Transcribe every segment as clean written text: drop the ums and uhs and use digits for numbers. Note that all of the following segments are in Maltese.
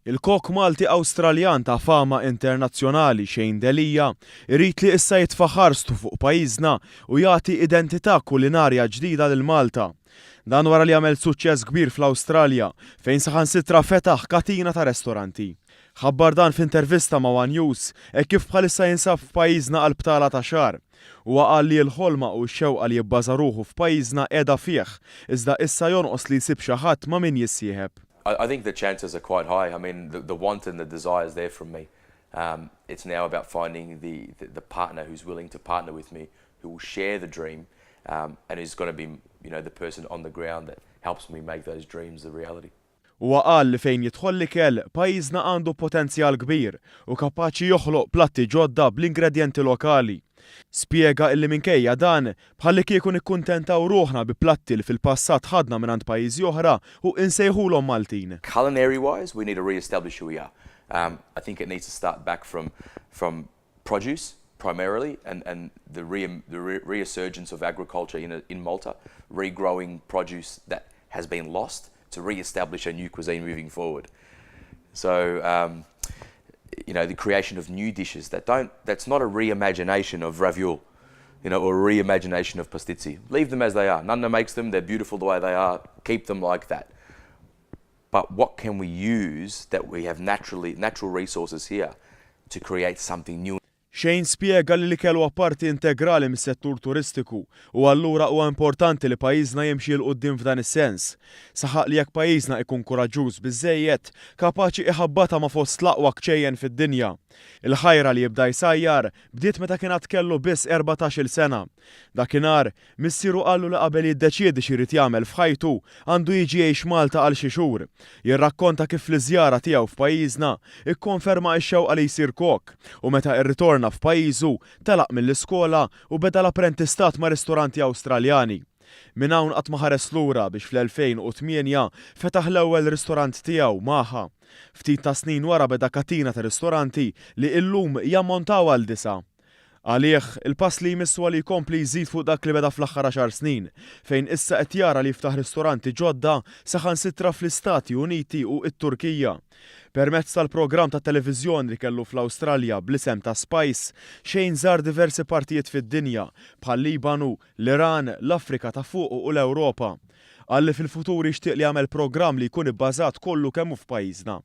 Il-kok Malti Awstraljan ta' fama internazzjonali Shane Delia irid li issa jitfa' ħarstu fuq pajjiżna u jagħti identità kulinarja ġdida lil Malta. Dan wara li għamel suċċess kbir fl-Awstralja fejn saħansitra fetaħ katina ta' restoranti. Ħabbar dan f'intervista ma' one News hekk kif bħalissa jinsab f'pajjiżna għal btala ta' xahar. Huwa qal li l-ħolma u x-xewqa li jibbaża ruħu f'pajjiżna qiegħda fih, iżda issa jonqos li jsib xi ħadd ma' min jissieħeb. I think the chances are quite high. I mean, the want and the desire is there from me. It's now about finding the partner who's willing to partner with me, who will share the dream, and who's going to be the person on the ground that helps me make those dreams a reality. Huwa qal li fejn jidħol l-ikel, pajjiżna għandu potenzjal kbir u kapaċi joħloq platti ġodda bl-ingredjenti lokali. Spjega illi minkejja dan, bħalli kieku nikkuntentaw ruħna bi platti li fil-passat ħadna mingħand pajjiżi oħra u insejħulhom Maltin. Culinary wise, we need to re-establish who we are. I think it needs to start back from produce primarily and the resurgence of agriculture in Malta, regrowing produce that has been lost to re-establish a new cuisine moving forward. So the creation of new dishes that don't, that's not a reimagination of ravjul or a reimagination of pastizzi. Leave them as they are. Nanna makes them, they're beautiful the way they are. Keep them like that. But what can we use that we have natural resources here to create something new? Shane spjega li l-ikel huwa parti integrali mis-settur turistiku u allura huwa importanti li pajjiżna jimxi 'l quddiem f'dan is-sens. Saħaq li jekk pajjiżna ikun kuraġġuż biżejjed, kapaċi iħabbata ma' fost l-aqwa kċejjen fid-dinja. Il-ħajra li jibda jsajjar bdiet meta kien għad kellu biss 14-il sena. Dakinhar, missieru qallu li qabel jiddeċiedi x'irid jagħmel f'ħajtu għandu jiġi jgħix Malta għal xi xhur. Jirrakkonta kif l-iżjara tiegħu f'pajjiżna ikkonferma x-xewqa li jsir kok u meta irritorna f'pajjiżu telaq mill-iskola u beda l-apprentistat ma' ristoranti Awstraljani. Minn hawn qatt ma ħares lura biex fl-2008 fetaħ l-ewwel ristorant tiegħu Maha. Ftit ta' snin wara beda katina ta' ristoranti li illum jammontaw għal disa'. Għalih, il-pass li jmiss huwa li jkompli jżid fuq dak li beda fl-aħħar 10 snin, fejn issa qed jara li jiftaħ ristoranti ġodda saħansitra fl-Istati Uniti u t-Turkija. Permezz tal-programm ta' televiżjoni li kellu fl-Awstralja bl-isem ta' Spice, Shane żar diversi partijiet fid-dinja bħal Libanu, l-Iran, l-Afrika ta' fuq u l-Ewropa. Qal li fil-futur jixtieq li jagħmel programm li jkun ibbażat kollu kemm hu f'pajjiżna.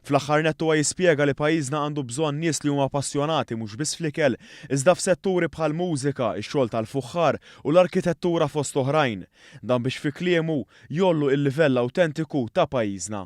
Fl-aħħar nett huwa jispjega li pajjiżna għandu bżonn nies li huma passjonati mhux biss fl-ikel, iżda f'setturi bħal mużika, ix-xogħol tal-fuħħar u l-arkitettura fost oħrajn. Dan biex fi kliemu jgħollu il-livell awtentiku ta' pajjiżna.